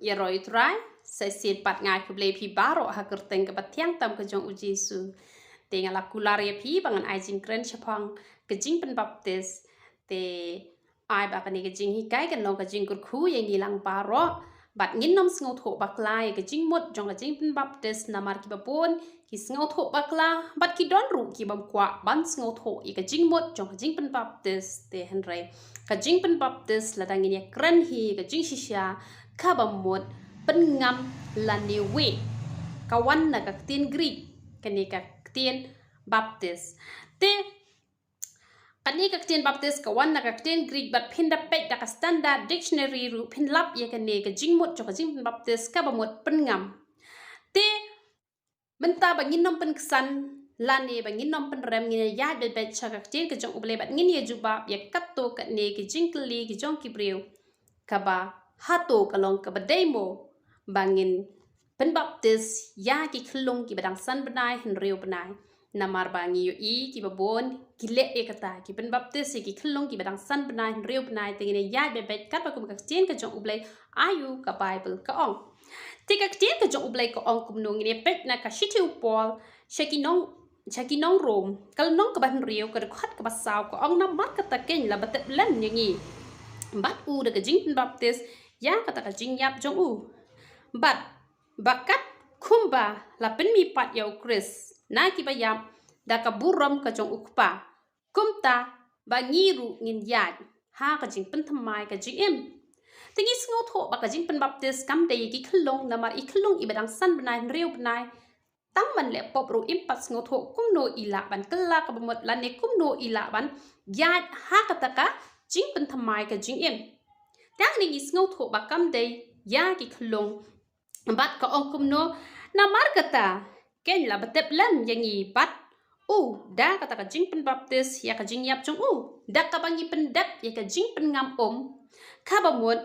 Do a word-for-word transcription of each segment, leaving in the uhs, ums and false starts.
Ïaroh ïa u Trai, sa shisien pat nga ai khublei ïa phi baroh ha ka kyrteng kaba thiang tam ka jong u Jisu. Te nga la kular ïa phi ba ngan ai jingkren shaphang ka jingpynbaptis. Te ai ba kane ka jinghikai kan long ka jingkyrkhu ïa ngi lang baroh. Bad ngin nym sngewthuh bakla ïa ka jingmut jong ka jingpynbaptis namar kiba bun ki sngewthuh bakla, bad ki don ruh ki bym kwah ban sngewthuh ïa ka jingmut jong ka jingpynbaptis. Te hynrei ka jingpynbaptis lada ngin ïakren hi ka jingshisha kaba mut pynngam lane weh. Ka wan na ka ktien Greek, kane ka ktien baptis. Te kane ka ktien baptis ka wan na ka ktien Greek, bad phin da peit da ka Standard Dictionary ruh phin lap ïa kane ka jingmut jong ka jingpynbaptis kaba mut pynngam. Te mynta ba ngin nym pynksan lane ba ngin nym pynrem, ngin ïa ïaid beit beit sha ka ktien ka jong U Blei bad ngin ïa jubab ïa katto katne ki jingkylli ki jong ki briew, kaba hato ka long kaba dei mo ba ngin pynbaptis ïa ki khyllung kiba dang san bnai hynriew bnai. Namar ba ngi ïohi kiba bun ki leh ïa kata, ki pynbaptis ïa ki khyllung kiba dang san bnai hynriew bnai. Te ngin ïa ïaid beit beit katba kum ka ktien ka jong U Blei, aiu ka Baibl ka ong. Te ka ktien ka jong U Blei ka ong kumno, ngin ïa peit na ka shithi u Paul sha ki nong, sha ki nong Rom, ka lynnong kaba hynriew, ka dkhot kaba saw, ka ong, namar kata keiñ la ba tep lem ïa ngi bad u da ka jingpynbaptis ïa kata ka jingïap jong u, bad ba kat kumba la pynmihpat ïa u Khrist na kiba ïap da ka burom ka jong u Kpa, kumta ba ngi ruh ngin ïaid ha ka jingpynthymmai ka jingim. Te ngi sngewthuh ba ka jingpynbaptis kam dei ïa ki khyllung, namar i khyllung iba dang san bnai hynriew bnai, tang ban leh pop ruh im pat sngewthuh kumno i lah ban kylla kaba mut lane kumno i lah ban ïaid ha kata ka jingpynthymmai ka jingim. Te hangne ngi sngewthuh ba kam dei ïa ki khyllung. Bad ka ong kumno, namar kata keiñ la ba tep lem ïa ngi bad u da kata ka jingpynbaptis ïa ka jingïap jong u, da kaba ngi pyndep ïa ka jingpynngam um, kaba mut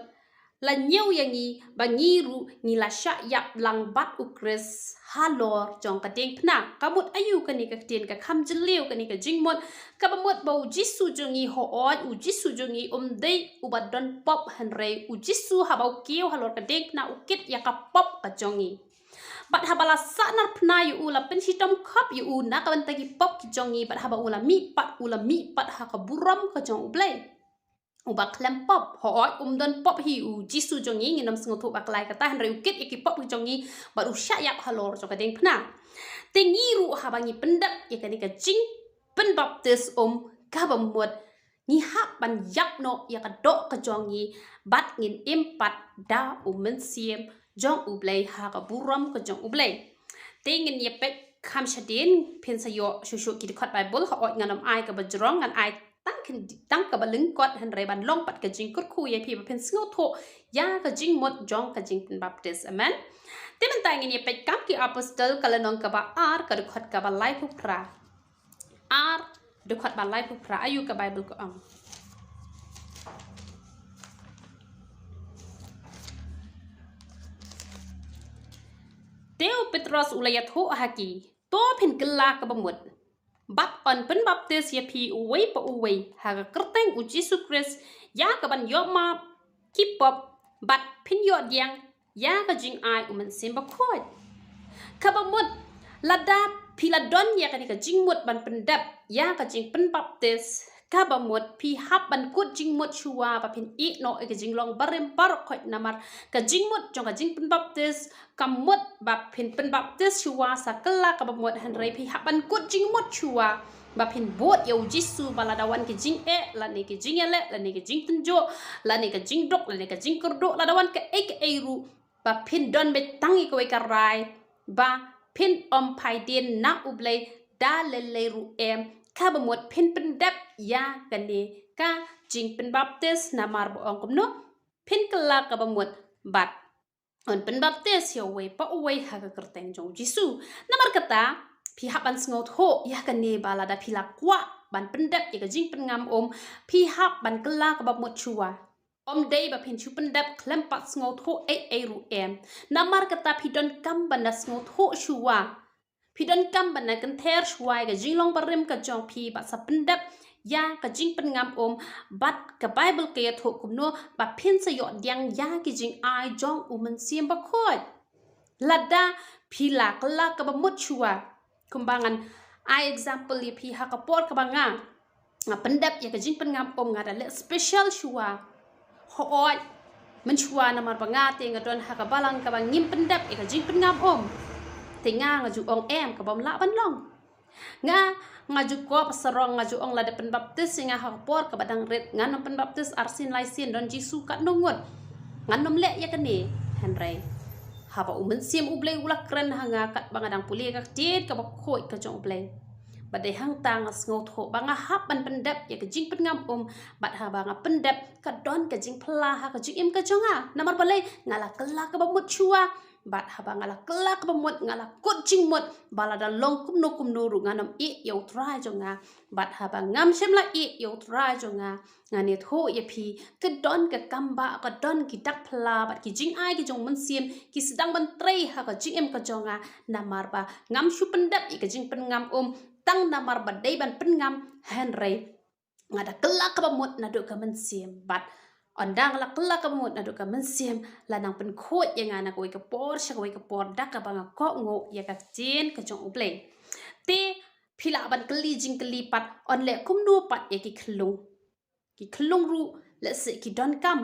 la ñiew ïa ngi ba ngi ruh ngi la shah ïap lang bad u Khrist halor jong ka diengphna. Ka mut aiu kane ka ktien ka kham jylliew kane ka jingmut, kaba mut ba u Jisu jong ngi, hooid u Jisu jong ngi um dei uba don pop, hynrei u Jisu haba u kiew halor ka diengphna u kit ïa ka pop ka jong ngi. Bad haba la sahnarphna ïa u, la pynshitom khop ïa u na ka bynta ki pop ki jong ngi, bad haba u la mihpat, u la mihpat ha ka burom ka jong U Blei uba khlem pop. Hooid um don pop hi u Jisu jong ngi, ngin nym sngewthuh bakla ïa kata, hynrei u kit ïa ki pop ki jong ngi bad u shah ïap halor jong ka diengphna. Te ngi ruh haba ngi pyndep ïa kane ka jingpynbaptis um, kaba mut ngi hap ban ïap noh ïa ka doh ka jong ngi bad ngin im pat da u Mynsiem jong U Blei ha ka burom ka jong U Blei. Te ngin ïa peit kham shadien, phin sa ïoh shuh shuh ki dkhot Baibl, hooid ngan nym ai kaba jrong, ngan ai tang kyn-, tang kaba lyngkot, hynrei ban long pat ka jingkyrkhu ïa phi ba phin sngewthuh ïa ka jingmut jong ka jingpynbaptis. Amen. Te mynta ngin ïa peit Kam ki Apostol ka lynnong kaba ar, ka dkhot kaba laiphew phra. Ar, dkhot ba laiphew phra, aiu ka Baibl ka ong. Te u Petros u la ïathuh ha ki, to phin kylla kaba mut bad yn pynbaptis ïa phi uwei pa uwei ha ka kyrteng u Jisu Khrist ïa ka ban ïoh map ki pop, bad phin ïoh pdiang ïa ka jingai u Mynsiem Bakhuid. Kaba mut lada phi la don ïa kane ka jingmut ban pyndep ïa ka jingpynbaptis, kaba mut phi hap ban kut jingmut shuwa ba phin ïeh noh ïa ka jinglong barim baroh khoit, namar ka jingmut jong ka jingpynbaptis kam mut ba phin pynbaptis shuwa sa kylla kaba mut, hynrei phi hap ban kut jingmut shuwa ba phin bud ïa u Jisu, ba lada wan ki jingeh lane ki jingïaleh lane ki jingtynjuh lane ka jingduk lane ka jingkyrduh, lada wan kaei kaei ruh, ba phin don beit tang ïa kawei ka rai ba phin ym phai dien na U Blei da lei lei ruh em. Kaba mut phin pyndep ïa kane ka jingpynbaptis, namar ba ong kumno, phin kylla kaba mut bad yn pynbaptis ïa uwei pa uwei ha ka kyrteng jong u Jisu. Namar kata phi hap ban sngewthuh ïa kane, ba lada phi la kwah ban pyndep ïa ka jingpynngam um, phi hap ban kylla kaba mut shuwa. Ym dei ba phin shu pyndep khlem pat sngewthuh ei ei ruh em. Namar kata phi donkam ban da sngewthuh shuwa. Phi donkam ban da kynther shuwa ïa ka jinglong barim ka jong phi bad sa pyndep ïa ka jingpyngam um, bad ka Baibl ka ïathuh kumno ba phin sa ïoh pdiang ïa ki jingai jong U Mynsiem Bakhuid. Lada phi la kylla kaba mut shuwa. Kumba ngan ai example ïa phi ha ka por kaba nga, nga pyndep ïa ka jingpyngam um, nga da leh special shuwa. Hooid, mynshuwa namar ba nga te nga don ha ka balang kaba ngim pyndep ïa ka jingpyngam um. Te nga nga ju ong em, ka bym lah ban long. Nga, nga ju kop sarong, nga ju ong lada pynbaptis ïa nga ha ka por kaba dang rit, ngan ym pynbaptis arsien laisien, don Jisu katno ngut. Ngan ym leh ïa kane, hynrei haba U Mynsiem U Blei u la kren ha nga katba nga dang pule ka ktien kaba khuid ka jong U Blei. Bad dei hangta nga sngewthuh ba nga hap ban pyndep ïa ka jingpyngam um, bad haba nga pyndep ka don ka jingphylla ha ka jingim ka jong nga. Namar balei? Nga la kylla kaba mut shuwa. Bad haba nga la kylla kaba mut, nga la kut jingmut ba lada long kumno kumno ruh ngan ym ïeh ïa U Trai jong nga. Bad haba ngam shym la ïeh ïa U Trai jong nga, ngan ïathuh ïa phi, ka don ka kam ba, ka don ki dak phylla bad ki jingai ki jong U Mynsiem ki sdang ban trei ha ka jingim ka jong nga. Namar ba ngam shu pyndep ïa ka jingpyngam um tang namar ba dei ban pynngam, hynrei nga da kylla kaba mut naduh ka mynsiem. Bad ynda nga la kylla kaba mut naduh ka mynsiem, la nang pynkhuid ïa nga na kawei ka por sha kawei ka por da kaba nga kohnguh ïa ka ktien ka jong U Blei. Te phi lah ban kylli jingkylli pat, yn leh kumno pat ïa ki khyllung? Ki khyllung ruh lehse ki donkam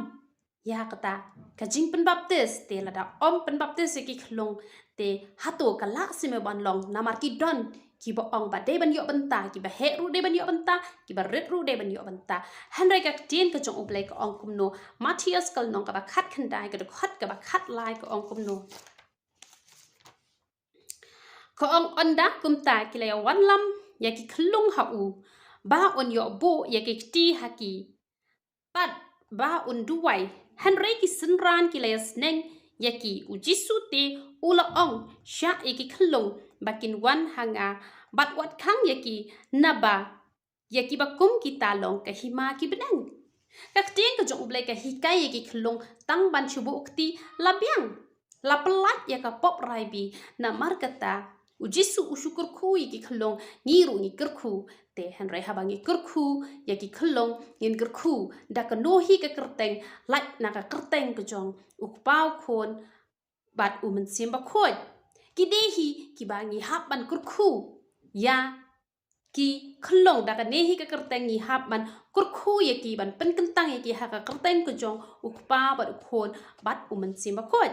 ïa kata ka jingpynbaptis. Te lada ym pynbaptis ïa ki khyllung, te hato ka lah shisha ban long? Namar ki don kiba ong ba dei ban ïoh bynta, kiba heh ruh dei ban ïoh bynta, kiba rit ruh dei ban ïoh bynta. Hynrei ka ktien ka jong U Blei ka ong kumno? Mathaios ka lynnong kaba khatkhyndai, ka dkhot kaba khatlai, ka ong kumno? Ka ong, ynda kumta ki la ïa wanlam ïa ki khyllung ha u, ba un ïoh buh ïa ki kti ha ki, bad ba un duwai. Hynrei ki synran ki la ïa sneng ïa ki. U Jisu te u la ong sha ïa ki khyllung ba kin wan ha nga, bad wat khang ïa ki, naba ïa kiba kum kita long ka hima ki bneng. Ka ktien ka jong U Blei ka hikai ïa ki khyllung tang ban shu buh kti la biang, la pyllait ïa ka pop raibi. Namar kata U Jisu u shu kyrkhu ïa ki khyllung, ngi ruh ngi kyrkhu. Te hynrei haba ngi kyrkhu ïa ki khyllung, ngin kyrkhu da kano hi ka kyrteng? Lait na ka kyrteng ka jong U Kpa, U Khun bad U Mynsiem Bakhuid. Ki dei hi kiba ngi hap ban kyrkhu ïa ki khyllung, da kane hi ka kyrteng ngi hap ban kyrkhu ïa ki, ban pynkyntang ïa ki ha ka kyrteng ka jong U Kpa bad U Khun bad U Mynsiem Bakhuid.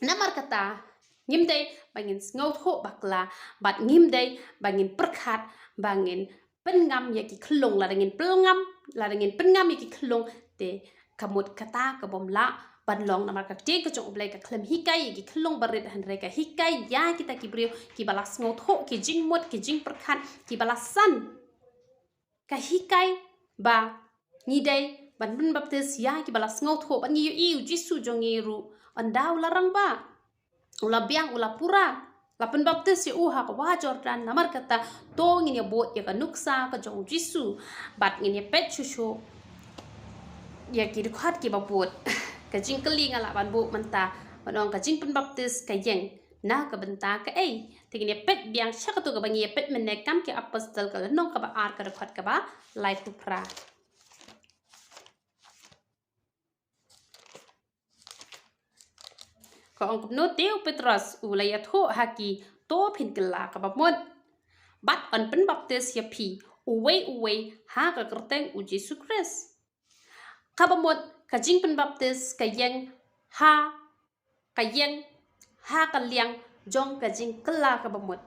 Namar kata ngim dei ba ngin sngewthuh bakla, bad ngim dei ba ngin pyrkhat ba ngin pynngam ïa ki khyllung. Lada ngin pynngam, lada ngin pynngam ïa ki khyllung, te ka mut kata ka bym lah ban long. Namar ka ktien ka jong U Blei ka khlem hikai ïa ki khyllung barit, hynrei ka hikai ïa kita ki briew kiba la sngewthuh ki jingmut, ki jingpyrkhat, kiba la san. Ka hikai ba ngi dei ban pynbaptis ïa kiba la sngewthuh, bad ngi ïohi U Jisu jong ngi ruh, ynda u la rangbah, u la biang, u la pura, la pynbaptis ïa u ha ka wah Jordan. Namar kata to ngin ïa bud ïa ka nuksa ka jong U Jisu, bad ngin ïa peit shuh shuh ïa ki dkhot kiba bud. Ka jingkylli nga lah ban buh mynta, ban ong, ka jingpynbaptis ka ïeng na ka bynta kaei? Te ngin ïa peit biang sha kato kaba ngi ïa peit mynne, Kam ki Apostol ka lynnong kaba ar, ka dkhot kaba laiphew phra. Ka ong kumno? Te u Petros u la ïathuh ha ki, to phin kylla kaba mut, bad yn pynbaptis ïa phi uwei uwei ha ka kyrteng U Jisu Khrist. Kaba mut, ka jingpynbaptis ka ïeng ha, ka ïeng ha ka liang jong ka jingkylla kaba mut.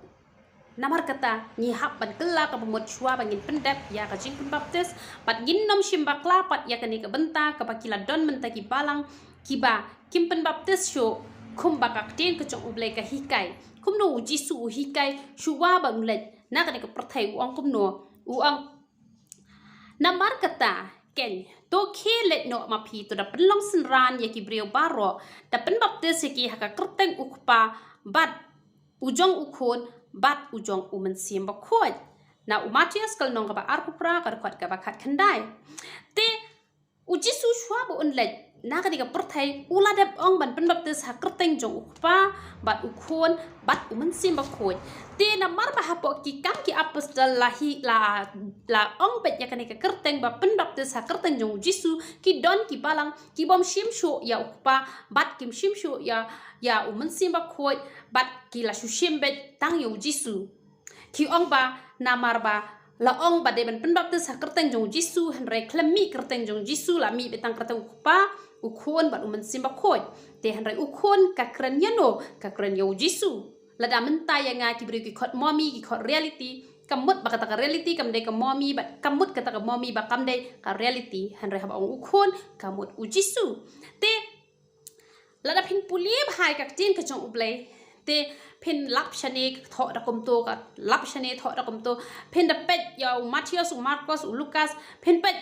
Namar kata ngi hap ban kylla kaba mut shuwa ba ngin pyndep ïa ka jingpynbaptis, bad ngin nym shim bakla pat ïa kane ka bynta kaba ki la don mynta ki balang kiba kim pynbaptis shuh, kumba ka ktien ka jong U Blei ka hikai. Kumno U Jisu u hikai shuwa ba un leit na kane ka pyrthei? U ong kumno? U ong, namar kata, keiñ, to khie leit noh ma phi, to da pynlong synran ïa ki briew baroh, da pynbaptis ïa ki ha ka kyrteng U Kpa bad U jong U Khun bad U jong U Mynsiem Bakhuid. Na u Mathaios ka lynnong kaba arphew phra, ka dkhot kaba khatkhyndai. Te U Jisu shuwa ba un leit, na kane ka pyrthei u la dep ong ban pynbaptis ha kyrteng jong u Kpa bad u Khun bad u Mynsiem Bakhuid. Te namar ba hapoh ki Kam ki Apostol la hi la la ong beit ïa kane ka kyrteng ba pynbaptis ha kyrteng jong u Jisu, ki don ki balang ki bym shim shuh ïa u Kpa bad kim shim shuh ïa ïa u Mynsiem Bakhuid bad ki la shu shim beit tang ïa u Jisu. Ki ong ba namar ba la ong ba dei ban pynbaptis ha kyrteng jong u Jisu, hynrei khlem mih kyrteng jong u Jisu, la mih beit tang kyrteng u Kpa, u Khun bad u Mynsiem Bakhuid. Te hynrei u Khun ka kren ïa no? Ka kren ïa u Jisu. Lada mynta ïa nga ki briew ki khot mommy, ki khot reality, ka mut ba kata ka reality kam dei ka mommy bad ka mut kata ka mommy ba kam dei ka reality. Hynrei haba ong u Khun ka mut u Jisu. Te lada phin pule bha ïa ka ktien ka jong u Blei, te phin lap shane thoh da kumto, ka lap shane thoh da kumto. Phin da peit ïa u Mathaios, u Markos, u Lukas, phin peit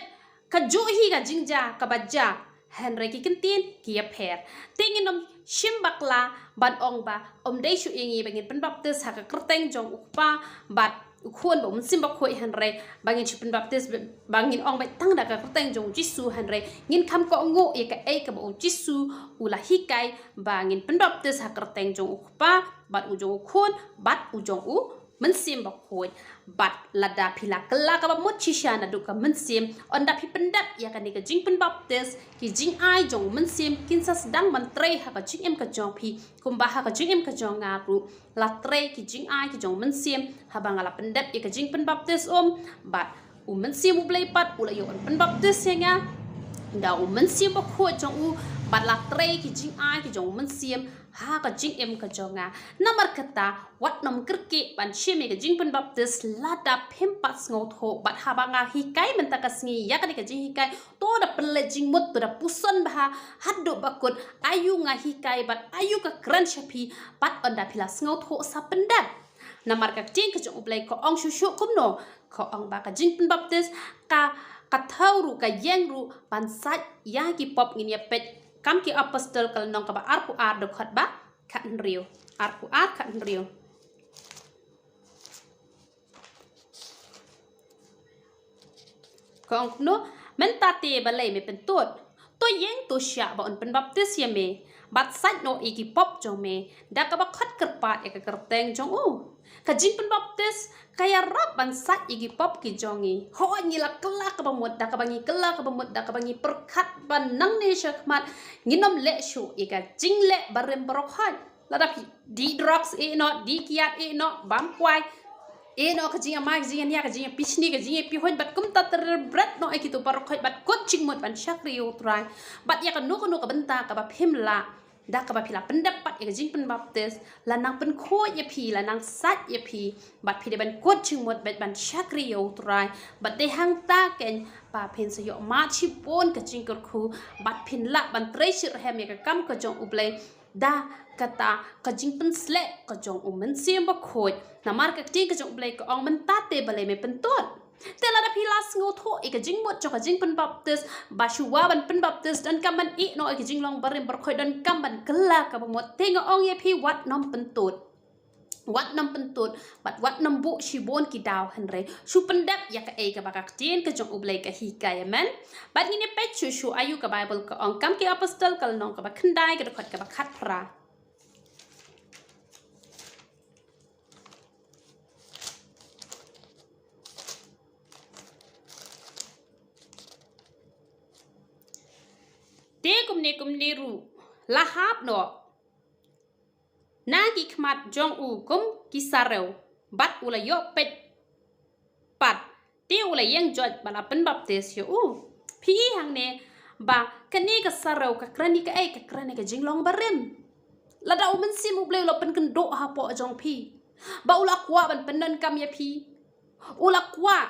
kajuh hi ka jingjia kaba jia, hynrei ki kyntien ki ïapher. Te ngin ym shim bakla ban ong ba ym dei shuh ïa ngi ba ngin pynbaptis ha ka kyrteng jong u Kpa bad u Khun bad u Mynsiem Bakhuid, hynrei ba ngin shu pynbaptis ba ngin ong beit tang da ka kyrteng jong u Jisu, hynrei ngin kham kohnguh ïa kaei kaba u Jisu u la hikai ba ngin pynbaptis ha kyrteng jong u Kpa bad u jong u Khun bad u jong u Mynsiem Bakhuid. Bad lada phi la kylla kaba mut shisha naduh ka mynsiem, ynda phi pyndep ïa kane ka jingpynbaptis, ki jingai jong u Mynsiem kin sa sdang ban trei ha ka jingim ka jong phi, kumba ha ka jingim ka jong nga ruh la trei ki jingai ki jong u Mynsiem haba nga la pyndep ïa ka jingpynbaptis um bad u Mynsiem u Blei pat u la ïoh ban pynbaptis ïa nga da u Mynsiem Bakhuid jong u, bad la trei ki jingai ki jong u Mynsiem ha ka jingim ka jong nga. Namar kata wat nym kyrkieh ban shim ïa ka jingpynbaptis lada phim pat sngewthuh. Bad haba nga hikai mynta ka sngi ïa kane ka jinghikai, to da pynleit jingmut, to da puson bha haduh ba kut aïu nga hikai bad aïu ka kren sha phi, bad ynda phi la sngewthuh sa pyndep. Namar ka ktien ka jong u Blei ka ong shuh shuh kumno? Ka ong ba ka jingpynbaptis ka, ka thew ruh, ka ïeng ruh ban sait ïa ki pop. Ngin ïa peit Kam ki Apostol ka lynnong kaba arphew ar, dkhot ba khathynriew. Arphew ar, khathynriew. Ka ong kumno? Mynta te balei me pyntud? To ïeng to shah ba un pynbaptis ïa me bad sait noh ïa ki pop jong me da kaba khot kyrpad ïa ka kyrteng jong u. Ka jingpynbaptis ka ïarap ban sait ïa ki pop ki jong ngi. Hooid, ngi la kylla kaba mut, da kaba ngi kylla kaba mut, da kaba ngi pyrkhat ba nangne shakhmat ngin ym leh shuh ïa ka jingleh barim baroh khoit. Lada phi dih drugs, ïeh noh, dih kiad, ïeh noh, bam kwai, ïeh noh ka jingïamai, ka jingïania, ka jingïapishni, ka jingïapihun, bad kumta ter bret noh ïa kito baroh khoit, bad kut jingmut ban shakri ïa u Trai. Bad ïa kano kano ka bynta kaba phim lah, da kaba phi la pyndep pat ïa ka jingpynbaptis, la nang pynkhuid ïa phi, la nang sait ïa phi, bad phi dei ban kut jingmut bad ban shakri ïa u Trai. Bad dei hangta keiñ ba phin sa ïoh mad shibun ka jingkyrkhu, bad phin lah ban trei shitrhem ïa ka kam ka jong u Blei da kata ka jingpynsleh ka jong u Mynsiem Bakhuid. Namar ka ktien ka jong u Blei ka ong, mynta te balei me pyntud? Te lada phi la sngewthuh ïa ka jingmut jong ka jingpynbaptis, ba shuwa ban pynbaptis donkam ban ïeh noh ïa ka jinglong barim baroh khoit, donkam ban kylla kaba mut, te nga ong ïa phi, wat nym pyntud. Wat nym pyntud, bad wat nym buh shibun ki daw, hynrei shu pyndep ïa kaei kaba ka ktien ka jong u Blei ka hikai, amen. Bad ngin ïa peit shuh shuh aïu ka Baibl ka ong, Kam ki Apostol ka lynnong kaba khyndai, ka dkhot kaba khatphra. Te kumne kumne ruh la hap noh na ki khmat jong u kum ki sarew, bad u la ïoh peit pat, te u la ïeng joit ba la pynbaptis ïa u. Phi i hangne ba kane ka sarew ka kren ïa kaei? Ka kren ïa ka jinglong barim. Lada u Mynsiem u Blei u la pynkynduh hapoh jong phi, ba u la kwah ban pyndonkam ïa phi, u la kwah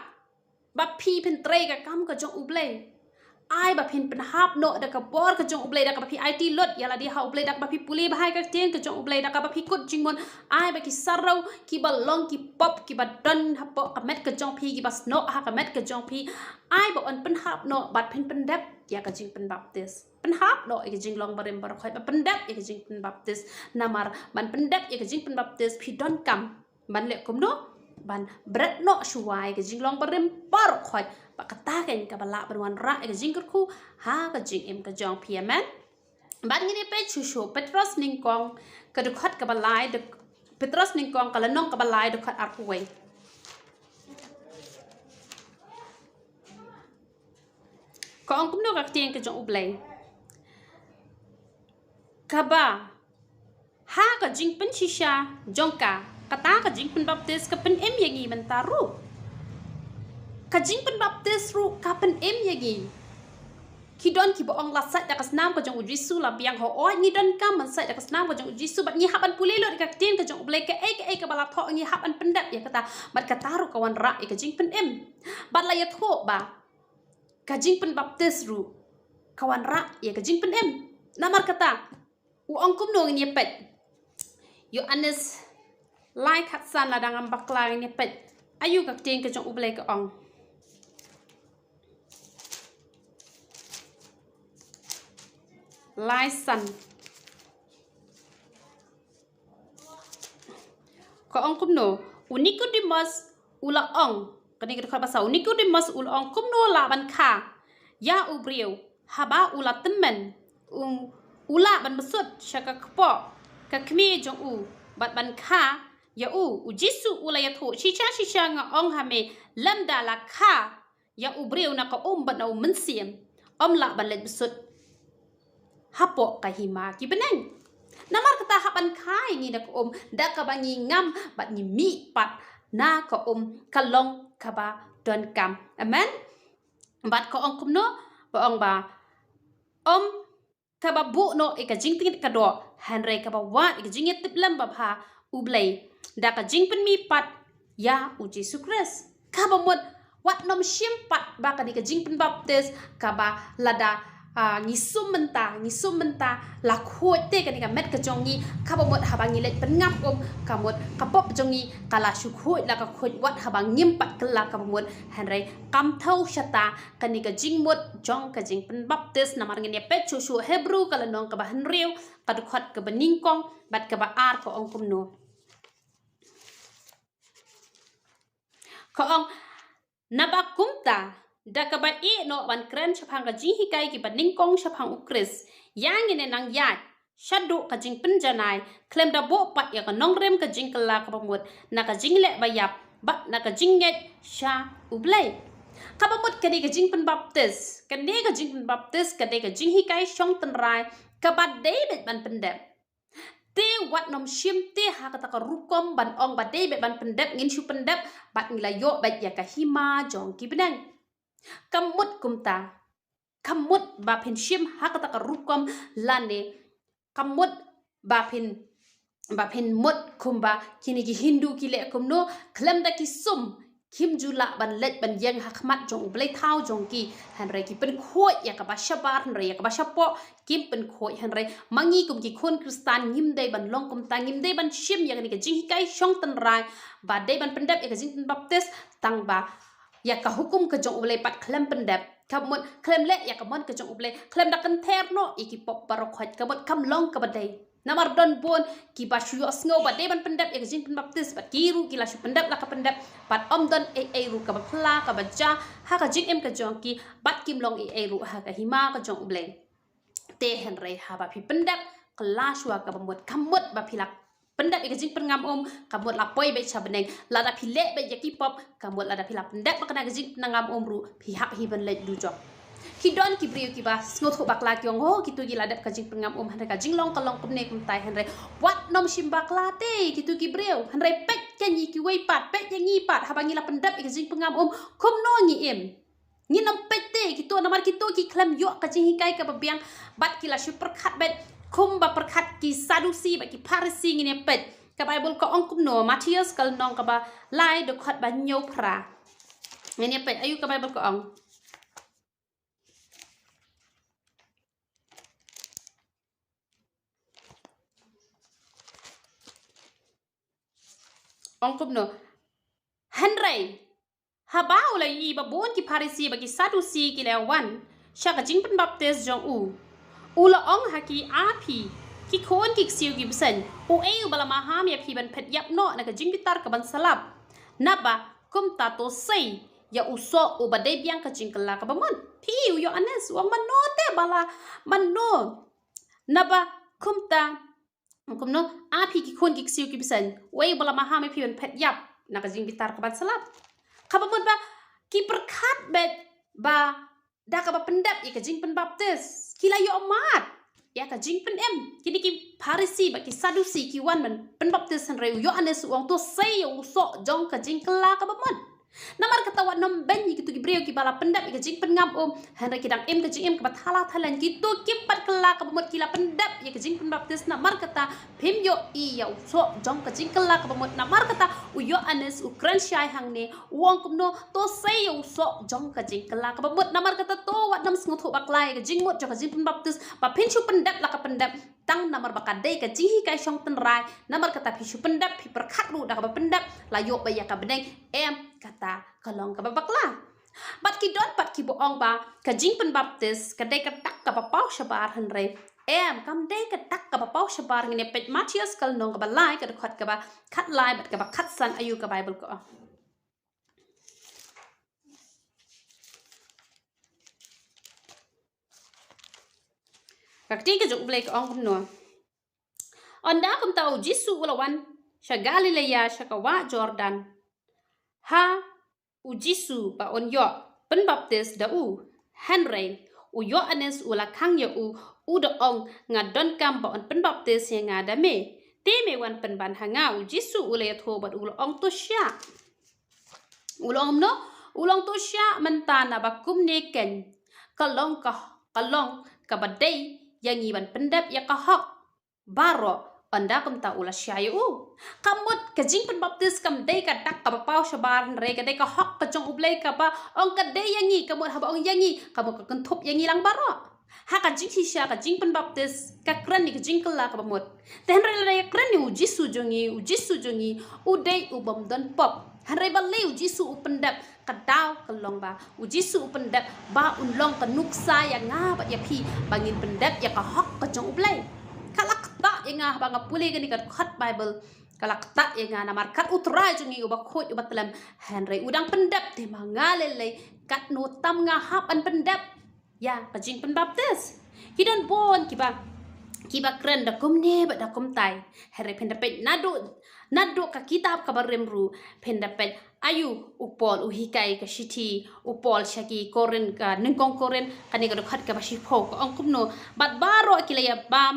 ba phi phin trei ka kam ka jong u Blei, ai ba phin pynhap noh da ka bor ka jong u Blei, da kaba phi aiti lut ïa lade ha u Blei, da kaba phi pule bha ïa ka ktien ka jong u Blei, da kaba phi kut jingmut, ai ba ki sarew kiba long ki pop kiba don hapoh ka met ka jong phi, kiba snoh ha ka met ka jong phi, ai ba yn pynhap noh bad phin pyndep ïa ka jingpynbaptis. Pynhap noh ïa ka jinglong barim baroh khoit bad pyndep ïa ka jingpynbaptis. Namar ban pyndep ïa ka jingpynbaptis phi donkam ban leh kumno? ban bret noh shuwa ïa ka jinglong barim baroh khoit, ba kata kein kaba lah ban wanrah ïa ka jingkyrkhu ha ka jingim ka jong phi. Amen. Bad ngin ïa peit shuh shuh Petros nyngkong, ka dkhot kaba lai, dk-, Petros nyngkong ka lynnong kaba lai, dkhot arphew wei. Ka ong kumno ka ktien ka jong U Blei? Kaba ha ka jingpynshisha jong ka, kata ka jingpynbaptis ka pynim ïa ngi mynta ruh. Ka jingpynbaptis ruh ka pynim ïa ngi. Ki don kiba ong la sait da ka snam ka jong U Jisu la biang, hooid ngi donkam ban sait da ka snam ka jong U Jisu, bad ngi hap ban pule lut ïa ka ktien ka jong U Blei, kaei kaei kaba la thoh ngi hap ban pyndep ïa kata, bad kata ruh ka wanrah ïa ka jingpynim. Bad la ïathuh ba ka jingpynbaptis ruh ka wanrah ïa ka jingpynim. Namar kata, u ong kumno, ngin ïa peit. Ïoannis lai khatsan, lada ngam bakla ngin ïa peit aïu ka ktien ka jong U Blei ka ong. Lai san. Ka ong kumno, u Nikodemus u la ong, kane ka dkhot ba saw, u Nikodemus u la ong, kumno lah ban kha ïa u briew haba u la tymmen, u, u lah ban bsut sha ka kpoh ka kmie jong u bad ban kha ïa u? U Jisu u la ïathuh, shisha shisha nga ong ha me, lymda la kha ïa u briew na ka um bad na u mynsiem, ym lah ban leit bsut hapoh ka hima ki bneng. Namar kata hap ban kha ïa ngi na ka um, da kaba ngi ngam bad ngi mih pat na ka um, ka long kaba donkam. Amen. Bad ka ong kumno, ba ong ba, ym kaba buh noh ïa ka jingtngit ka doh, hynrei kaba wad ïa ka jingïatiplem babha U Blei da ka jingpynmih pat ïa U Jisu Khrist. Kaba mut wat nym shim pat ba kane ka jingpynbaptis kaba lada, ah, ngi sum mynta, ngi sum mynta la khuid te kane ka met ka jong ngi, kaba mut haba ngi leit pynngam um, ka mut ka pop jong ngi ka la shu khuid la ka khuid wat haba ngim pat kylla, kaba mut, hynrei kam thew shata kane ka jingmut jong ka jingpynbaptis. Namar ngin ïa peit shuh shuh Hebru ka lynnong kaba hynriew, ka dkhot kaba nyngkong bad kaba ar, ka ong kumno. Ka ong, naba kumta, da kaba ïeh noh ban kren shaphang ka jinghikai kiba nyngkong shaphang U Khrist, ïa ngin nang ïaid shaduh ka jingpynjanai, khlem da buh pat ïa ka nongrim ka jingkylla, kaba mut na ka jingleh ba ïap bad na ka jingngeit sha U Blei. Kaba mut kane ka jingpynbaptis, kane ka jingpynbaptis, kane ka jinghikai shong tynrai kaba dei beit ban pyndep. Te wat nym shim te ha kata ka rukom ban ong ba dei beit ban pyndep, ngin shu pyndep bad ngi la ïoh beit ïa ka hima jong ki bneng. Kam mut kumta. Kam mut ba phin shim ha kata ka rukom, lane kam mut ba phin, ba phin mut kumba kine ki Hindu ki leh kumno, khlem da ki sum kim ju lah ban leit ban ïeng ha khmat jong U Blei thaw jong ki, hynrei ki pynkhuid ïa kaba shabar, hynrei ïa kaba shapoh kim pynkhuid. Hynrei ma ngi kum ki khun Khristan ngim dei ban long kumta, ngim dei ban shim ïa kane ka jinghikai shong tynrai ba dei ban pyndep ïa ka jingpynbaptis, tang ba ïa ka hukum ka jong U Blei pat khlem pyndep, ka mut khlem leh ïa ka mon ka jong U Blei, khlem da kynther noh ïa ki pop baroh khoit, ka mut kam long kaba dei. Namar don bun kiba shu ïohsngew ba dei ban pyndep ïa ka jingpynbaptis, bad ki ruh ki la shu pyndep la ka pyndep, bad ym don ei ei ruh kaba phylla kaba jia ha ka jingim ka jong ki, bad kim long ei ei ruh ha ka hima ka jong U Blei. Te hynrei haba phi pyndep, kylla shuwa, kaba mut kam mut ba phi la pyndep ïa ka jingpynngam um, ka mut la poi beit sha bneng. Lada phi leh beit ïa ki pop, ka mut lada phi la pyndep ba kane ka jingpynngam um ruh, phi hap hi ban leit dujok. Ki don ki briew kiba sngewthuh bakla, ki ong, oh, kito ki la dep ka jingpynngam um, hynrei ka jinglong ka long kumne kumtai. Hynrei wat nym shim bakla te kito ki briew, hynrei peit ïa ngi kiwei pat, peit ïa ngi pat, haba ngi la pyndep ïa ka jingpynngam um, kumno ngi im. Ngin ym peit te kito, namar kito ki khlem ïoh ka jinghikai kaba biang, bad ki la shu pyrkhat beit kumba pyrkhat ki Sadusi bad ki Pharisi. Ngin ïa peit ka Baibl ka ong kumno, Mathaios ka lynnong kaba lai, dkhot ba hynñiew phra. Ngin ïa peit aïu ka Baibl ka ong. Ong kumno. Hynrei haba u la ïohi ba bun ki Pharisi bad ki Sadusi ki la wan sha ka jingpynbaptis jong u, u la ong ha ki, a phi ki khun ki ksiew ki bseiñ, uei uba la maham ïa phi ban phet ïap noh na ka jingbitar ka ban sa lap? Naba kumta to sei ïa u soh uba dei biang ka jingkylla kaba mut. Phi, u Ïoannis u ong, mano te ba la, mano? Naba kumta, kumno, a phi ki khun ki ksiew ki bseiñ, uei ba la maham ïa phi ban phet ïap na ka jingbitar kaban slap? Kaba mut ba ki pyrkhat beit ba da kaba pyndep ïa ka jingpynbaptis ki la ïoh mad ïa ka jingpynim. Kine ki Pharisi bad ki Sadusi ki wan ban pynbaptis, hynrei u Ïoannis u ong to sei ïa u soh jong ka jingkylla kaba mut. Namar kata wat nym beiñ ïa kito ki briew kiba la pyndep ïa ka jingpyngam um, hynrei ki dang im ka jingim kaba thala thalaiñ. Kito kim pat kylla kaba mut ki la pyndep ïa ka jingpynbaptis, namar kata phim ïohi ïa u soh jong ka jingkylla kaba mut. Namar kata u Ïoannis u kren shai hangne, u ong kumno, to sei ïa u soh jong ka jingkylla kaba mut. Namar kata to wat nym sngewthuh bakla ïa ka jingmut jong ka jingpynbaptis ba phin shu pyndep la ka pyndep tang namar ba ka dei ka jinghikai shong tynrai. Namar kata phi shu pyndep, phi pyrkhat ruh da kaba pyndep la ïoh ba ïa ka bneng. Em, kata ka long kaba bakla. Bad ki don pat kiba ong ba ka jingpynbaptis ka dei ka dak kaba paw shabar, hynrei em, kam dei ka dak kaba paw shabar. Ngin ïa peit Mathaios ka lynnong kaba lai, ka dkhot kaba khatlai bad kaba khatsan, aïu ka Baibl ka ong. Ka ktien ka jong U Blei ka ong kumno: Ynda kumta u Jisu u la wan sha Galilea, sha ka wah Jordan, ha u Jisu ba un ïoh pynbaptis da u. Hynrei u Ïoannis u la khang ïa u, u da ong, nga donkam ba un pynbaptis ïa nga da me, te me wan pynban ha nga? U Jisu u la ïathuh bad u la ong, to shah. U la ong kumno? U la ong, to shah mynta, naba kumne keiñ ka long ka, ka long kaba dei ïa ngi ban pyndep ïa ka hok baroh. Ynda kumta u la shah ïa u. Ka mut ka jingpynbaptis kam dei ka dak kaba paw shabar, hynrei ka dei ka hok ka jong U Blei kaba ong ka dei ïa ngi. Ka mut haba ong ïa ngi, ka mut ka kynthup ïa ngi lang baroh. Ha ka jingshisha ka jingpynbaptis ka kren ïa ka jingkylla kaba mut. Te hynrei lada ïa kren ïa u Jisu jong ngi, u Jisu jong ngi u dei u bym don pop. Hynrei balei u Jisu u pyndep? Ka daw ka long ba u Jisu u pyndep ba un long ka nuksa ïa nga bad ïa phi ba ngin pyndep ïa ka hok ka jong U Blei. Ka la ktah ïa nga haba nga pule kane ka dkhot Baibl. Ka la ktah ïa nga namar kat u Trai jong ngi uba khuid uba tlem, hynrei u dang pyndep, te ma nga lei lei katno tam nga hap ban pyndep ïa ka jingpynbaptis. Ki don bun kiba, kiba kren da kumne bad da kumtai. Hynrei phin da peit naduh, naduh ka kitab kaba rim ruh, phin da peit aïu u Paul u hikai ka shithi u Paul sha ki Korinth, ka nyngkong Korinth, kane ka dkhot kaba shiphew, ka ong kumno: Bad baroh ki la ïa bam,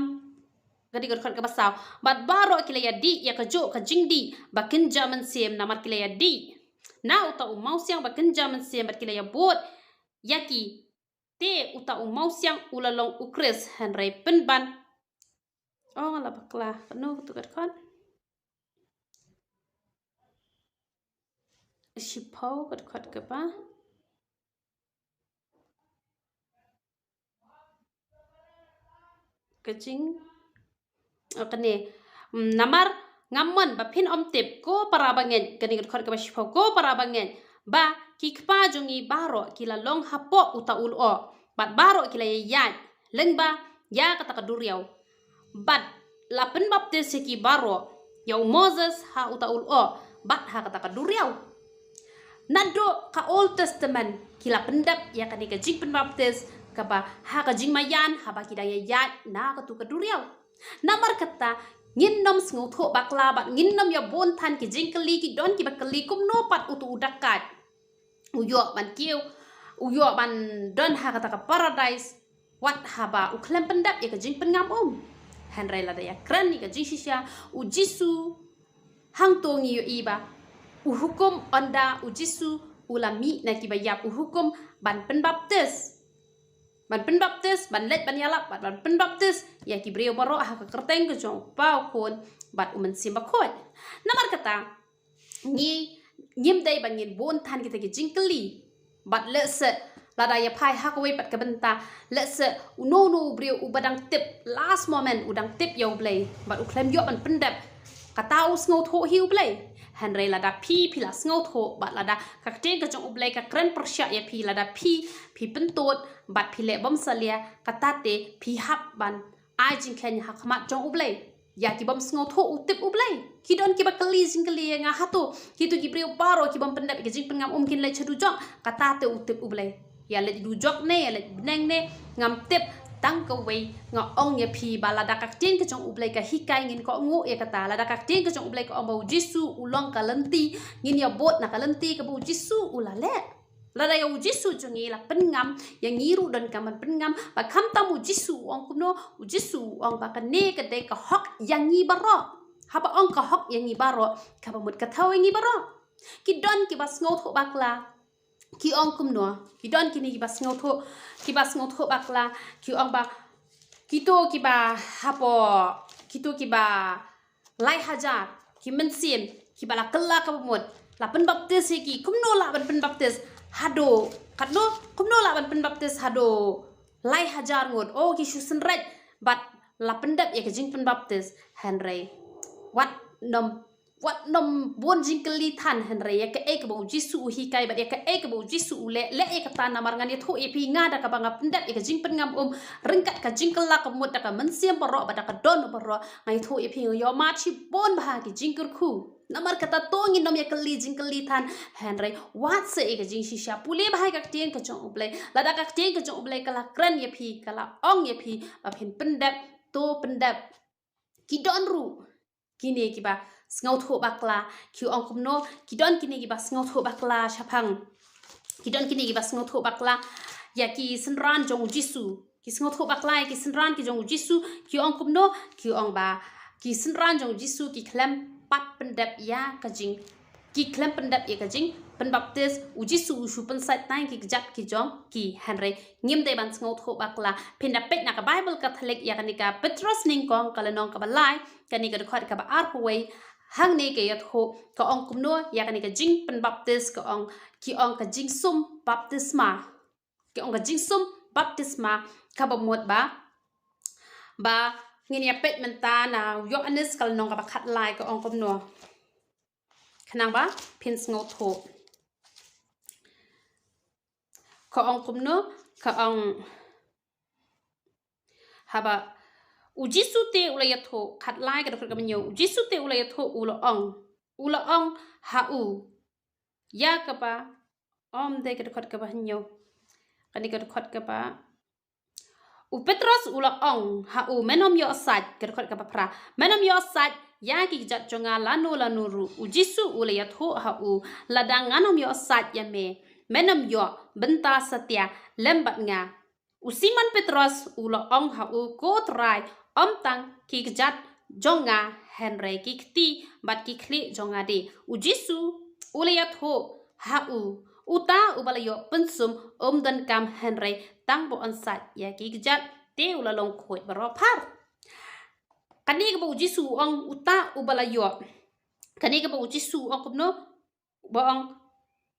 kane ka dkhot kaba saw, bad baroh ki la ïa dih ïa kajuh ka jingdih ba kynja mynsiem, namar ki la ïa dih na uta u mawsiang ba kynja mynsiem, bad ki la ïa bud ïa ki. Te uta u mawsiang u la long u Khrist, hynrei pynban. Oh, nga la bakla. Kano katu ka dkhot? Shiphew ka dkhot kaba, ka jing, oh, kane. Mm, namar ngam mon ba phin ym tip, ko para bangeit, kane ka dkhot kaba shiphew, ko para bangeit, ba ki kpa jong ngi baroh ki la long hapoh uta u lyoh, bad baroh ki la ïaid lyngba ïa kata ka duriaw, bad la pynbaptis ïa ki baroh ïa u Moses ha uta u lyoh bad ha kata ka duriaw. Naduh ka Old Testament ki la pyndep ïa kane ka jingpynbaptis kaba ha ka jingmaïan haba ki dang ïaid na katu ka duriaw. Namar kata ngin nym sngewthuh bakla bad ngin nym ïa bun than ki jingkylli. Ki don kiba kylli kumno pat utu u dakaid u ïoh ban kiew, u ïoh ban don ha kata ka paradais wat haba u khlem pyndep ïa ka jingpynngam um. Hynrei lada ïa kren ïa ka jingshisha, u Jisu, hangto ngi ïohi ba u hukum, ynda u Jisu u la mih na kiba ïap, u hukum ban pynbaptis, ban pynbaptis, ban leit ban ïalap bad ban pynbaptis ïa ki briew baroh ha ka kyrteng ka jong u Kpa, u Khun bad u Mynsiem Bakhuid. Namar kata ngi, ngim dei ba ngin bun than kita ki jingkylli. Bad lehse lada ïa phai ha kawei pat ka bynta, lehse uno uno u briew uba dang tip, last moment u dang tip ïa U Blei bad u khlem ïoh ban pyndep, kata u sngewthuh hi U Blei. Hynrei lada phi, phi la sngewthuh bad lada ka ktien ka jong U Blei ka kren pyrshah ïa phi, lada phi, phi pyntud bad phi leh bymsalia, kata te phi hap ban ai jingkheiñ ha khmat jong U Blei. Ïa ki bym sngewthuh u tip U Blei. Ki don kiba kylli jingkylli ïa nga, hato kito ki briew baroh ki bym pyndep ïa ka jingpyngam um kin leit sha dujok? Kata te u tip U Blei. Ïa leit dujok ne ïa leit bneng ne, ngam tip. Tang kawei nga ong ïa phi ba lada ka ktien ka jong U Blei ka hikai, ngin kohnguh ïa kata. Lada ka ktien ka jong U Blei ka ong ba U Jisu u long ka lynti, ngin ïa bud na ka lynti kaba U Jisu u la leh. Lada ïa U Jisu jong ngi la pynngam, ïa ngi ruh donkam ban pynngam. Ba khamtam U Jisu u ong kumno? U Jisu u ong ba kane ka dei ka hok ïa ngi baroh. Haba ong ka hok ïa ngi baroh, kaba mut ka thaw ïa ngi baroh. Ki don kiba sngewthuh bakla. Ki ong kumno? Ki don kine kiba sngewthuh, kiba sngewthuh bakla. Ki ong ba kito kiba hapoh, kito kiba lai hajar ki mynsiem kiba la kylla kaba mut, la pynbaptis ïa ki. Kumno lah ban pynbaptis haduh katno? Kumno lah ban pynbaptis haduh lai hajar ngut? Oh, ki shu synreit bad la pyndep ïa ka jingpynbaptis. Hynrei wat nym, wat nym bun jingkylli than, hynrei ïa kaei kaba U Jisu u hikai bad ïa kaei kaba U Jisu u leh, leh ïa kata. Namar ngan ïathuh ïa phi, nga da kaba nga pyndep ïa ka jingpyngam um ryngkat ka jingkylla kaba mut da ka mynsiem baroh bad da ka dohnud baroh, nga ïathuh ïa phi, nga ïohmad shibun bha ki jingkyrkhu. Namar kata to ngin nym ïa kylli jingkylli than, hynrei wat sa ïa ka jingshisha, pule bha ïa ka ktien ka jong U Blei. Lada ka ktien ka jong U Blei ka la kren ïa phi, ka la ong ïa phi ba phin pyndep, to pyndep. Ki don ruh kine kiba sngewthuh bakla. Ki ong kumno? Ki don kine kiba sngewthuh bakla shaphang, ki don kine kiba sngewthuh bakla ïa ki synran jong U Jisu. Ki sngewthuh bakla ïa ki synran ki jong U Jisu. Ki ong kumno? Ki ong ba ki synran jong U Jisu ki khlem pat pyndep ïa ka jing, ki khlem pyndep ïa ka jingpynbaptis. U Jisu u shu pynsait tang ki kjat ki jong ki. Hynrei ngim dei ban sngewthuh bakla. Phin da peit na ka Baibl Katholik ïa kane ka Petros nyngkong, ka lynnong kaba lai, kane ka dkhot kaba arphew wei. Hangne ka ïathuh, ka ong kumno ïa kane ka jingpynbaptis? Ka ong, ki ong ka jingsum baptisma. Ki ong ka jingsum baptisma, kaba mut ba, ba ngin ïa peit mynta na u Ïoannis ka lynnong kaba khatlai, ka ong kumno. Khnang ba phin sngewthuh. Ka ong kumno? Ka ong, haba U Jisu te u la ïathuh, khatlai ka dkhot kaba hynñiew, U Jisu te u la ïathuh, u la ong, u la ong ha u, ïa kaba, ym dei ka dkhot kaba hynñiew, kane ka dkhot kaba, u Petros u la ong ha u, men ym ïoh sait, ka dkhot kaba phra, men ym ïoh sait ïa ki kjat jong nga lano lano ruh. U Jisu u la ïathuh ha u, lada ngan ym ïoh sait ïa me, men ym ïoh bynta satia lem bad nga. U Simon Petros u la ong ha u, ko Trai, ym tang ki kjat jong nga, hynrei ki kti bad ki khlieh jong nga de. U Jisu u la ïathuh ha u, uta uba la ïoh pynsum um donkam, hynrei tang ba un sait ïa ki kjat, te u la long khuid baroh phar. Kane kaba U Jisu u ong uta uba la ïoh, kane kaba U Jisu u ong kumno? Ba ong,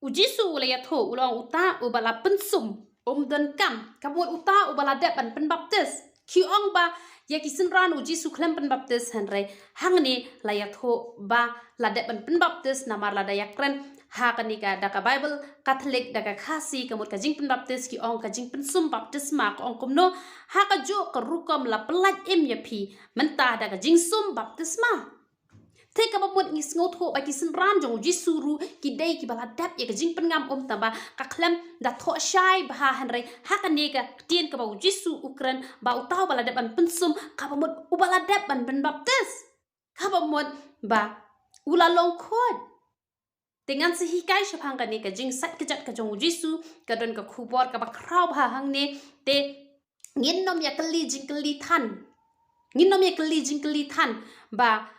U Jisu u la ïathuh, u la ong uta uba la pynsum um donkam, kaba mut uta uba la dep ban pynbaptis. Ki ong ba ïa ki synran U Jisu khlem pynbaptis, hynrei hangne la ïathuh ba la dep ban pynbaptis. Namar lada ïakren ha kane ka, da ka Baibl Katholik, da ka Khasi, ka mut ka jingpynbaptis ki ong ka jingpynsum baptisma. Ka ong kumno? Ha kajuh ka rukom la pyllait im ïa phi mynta da ka jingsum baptisma. Te kaba mut ngi sngewthuh ba ki synran jong U Jisu ruh ki dei kiba la dep ïa ka jingpyngam um, tangba ka khlem da thoh shai bha, hynrei ha kane ka ktien kaba U Jisu u kren ba uta uba la dep ban pynsum, kaba mut uba la dep ban pynbaptis, kaba mut ba u la long khuid. Te ngan sa hikai shaphang kane ka jingsait kjat ka jong U Jisu, ka don ka khubor kaba khraw bha hangne. Te ngin nym ïa kylli jingkylli than. Ngin nym ïa kylli jingkylli than ba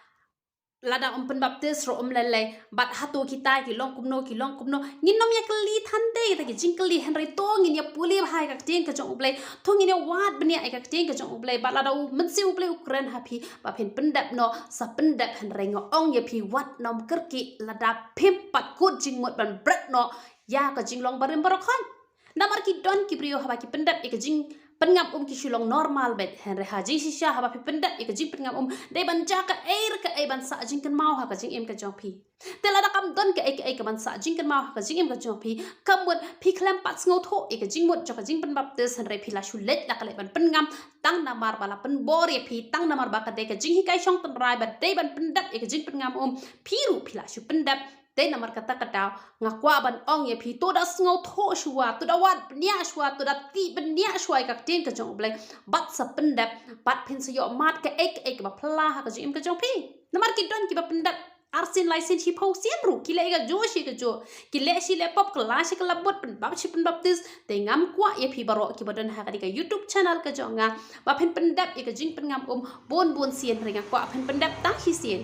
lada um pynbaptis ruh um lei lei, bad hato kita ki long kumno, ki long kumno. Ngin nym ïa kylli than de kita ki jingkylli, hynrei to ngin ïa pule bha ïa ka ktien ka jong U Blei, to ngin ïa wad bniah ïa ka ktien ka jong U Blei. Bad lada U Mynsiem U Blei u kren ha phi ba phin pyndep noh, sa pyndep, hynrei nga ong ïa phi, wat nym kyrkieh lada phim pat kut jingmut ban bret noh ïa ka jinglong barim baroh khoit. Namar ki don ki briew haba ki pyndep ïa ka jing, pynngam um ki shu long normal beit. Hynrei ha jingshisha haba phi pyndep ïa ka jingpynngam um, dei ban jia kaei re kaei ban sah jingkynmaw ha ka jingim ka jong phi. Te lada kam don kaei kaei kaban sah jingkynmaw ha ka jingim ka jong phi, ka mut phi khlem pat sngewthuh ïa ka jingmut jong ka jingpynbaptis, hynrei phi la shu leit la ka leit ban pynngam, tang namar ba la pynbor ïa phi, tang namar ba ka dei ka jinghikai shong tynrai ba dei ban pyndep ïa ka jingpynngam um, phi ruh phi la shu pyndep. Te namar kata ka daw nga kwah ban ong ïa phi, to da sngewthuh shuwa, to da wad bniah shuwa, to da tih bniah shuwa ïa ka ktien ka jong U Blei, bad sa pyndep, bad phin sa ïoh mad kaei kaei kaba phylla ha ka jingim ka jong phi. Namar ki don kiba pyndep arsien laisien shiphew sien ruh, ki leh ïa ka juh shi ka juh, ki leh shi leh pop, kylla shi kylla bud, pynbap shi pynbaptis. Te ngam kwah ïa phi baroh kiba don ha kane ka YouTube channel ka jong nga ba phin pyndep ïa ka jingpynngam um bun bun sien, hynrei nga kwah phin pyndep tang shisien.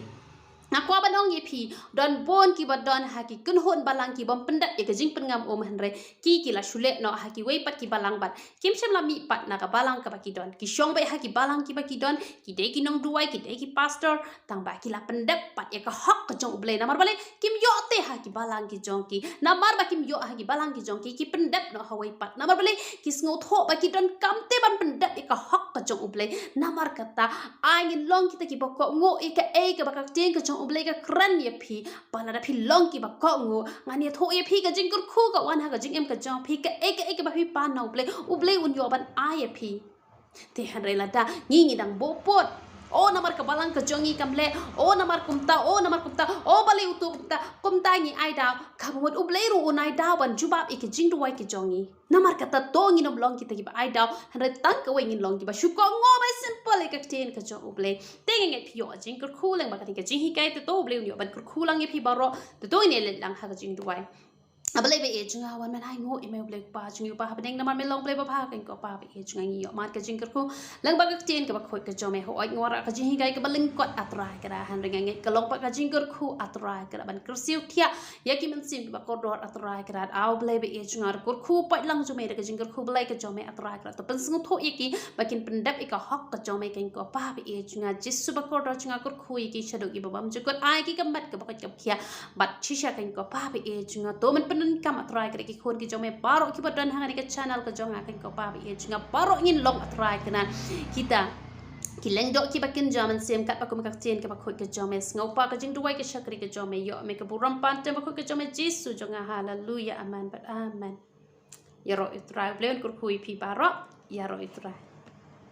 Nga kwah ban ong ïa phi, don bun kiba don ha ki kynhun balang kibym pyndep ïa ka jingpynngam um, hynrei ki ki la shu leh noh ha kiwei pat ki balang bad kim shym la mih pat na ka balang kaba ki don. Ki shong beit ha ki balang kiba ki don, ki dei ki nongduwai, ki dei ki pastor, tang ba ki la pyndep pat ïa ka hok ka jong U Blei. Namar balei? Kim ïoh te ha ki balang ki jong ki. Namar ba kim ïoh ha ki balang ki jong ki, ki pyndep noh ha wei pat. Namar balei? Ki sngewthuh ba ki donkam te ban pyndep ïa ka hok ka jong U Blei. Namar kata, ai ngin long kita kiba kohnguh ïa kaei kaba ka ktien ka jong U Blei ka kren ïa phi. Ba lada phi long kiba kohnguh, ngan ïathuh ïa phi ka jingkyrkhu ka wan ha ka jingim ka jong phi, kaei kaei kaba phi pan na U Blei, U Blei un ïoh ban ai ïa phi. Te hynrei lada ngi ngi dang buh pud, o namar ka balang ka jong ngi kam leh, o namar kumta, o namar kumta, o balei uto kumta, kumta ngi ai daw, kaba mut U Blei ruh un ai daw ban jubab ïa ki jingduwai ki jong ngi. Namar kata to ngin ym long kita kiba ai daw, hynrei tang kawei ngin long kiba shu kohnguh, ba simple ïa ka ktien ka jong U Blei. Te nga ngeit phi ïoh jingkyrkhu lyngba kane ka jinghikai, te to U Blei un ïoh ban kyrkhu lang ïa phi baroh. Te to ngin ïa leit lang ha ka jingduwai. A Blei ba ïeit jong nga, wan ban ai nguh ïa me U Blei Kpa jong ngi, U Kpa hapdeng, namar me long Blei ba bha, kane ko Pa ba ïeit jong nga, ngi ïoh mad ka jingkyrkhu lyngba ka ktien kaba khuid ka jong me. Hooid nga wanrah ka jinghikai kaba lyngkot, A Trai Kynrad, hynrei nga ngeit ka long pat ka jingkyrkhu, A Trai Kynrad, ban kyrsiew thiah ïa ki mynsiem kiba kordor, A Trai Kynrad. A Blei ba ïeit jong nga, kyrkhu pat lang jong me da ka jingkyrkhu Blei ka jong me, A Trai Kynrad, to pynsngewthuh ïa ki ba kin pyndep ïa ka hok ka jong me, kane ko Pa ba ïeit jong nga. Jisu ba kordor jong nga, kyrkhu ïa ki shaduh kiba bymjukut, ai ki ka met kaba koit kaba khiah. Bad shisha kane ko Pa ba ïeit jong nga, to men pyndonkam, A Trai Kynrad, ki khun ki jong me baroh kiba don ha kane ka channel ka jong nga, kane ko Pa ba ïeit jong nga, baroh ngin long, A Trai Kynrad, kita ki lyngdoh kiba kynja mynsiem katba kum ka ktien kaba khuid ka jong me. Sngewbha ka jingduwai ka shakri ka jong me, ïoh me ka burom pan tem ba khuid ka jong me, Jisu jong nga. Haleluya, amen bad amen. Ïaroh ïa U Trai, U Blei un kyrkhu ïa phi baroh. Ïaroh ïa U Trai.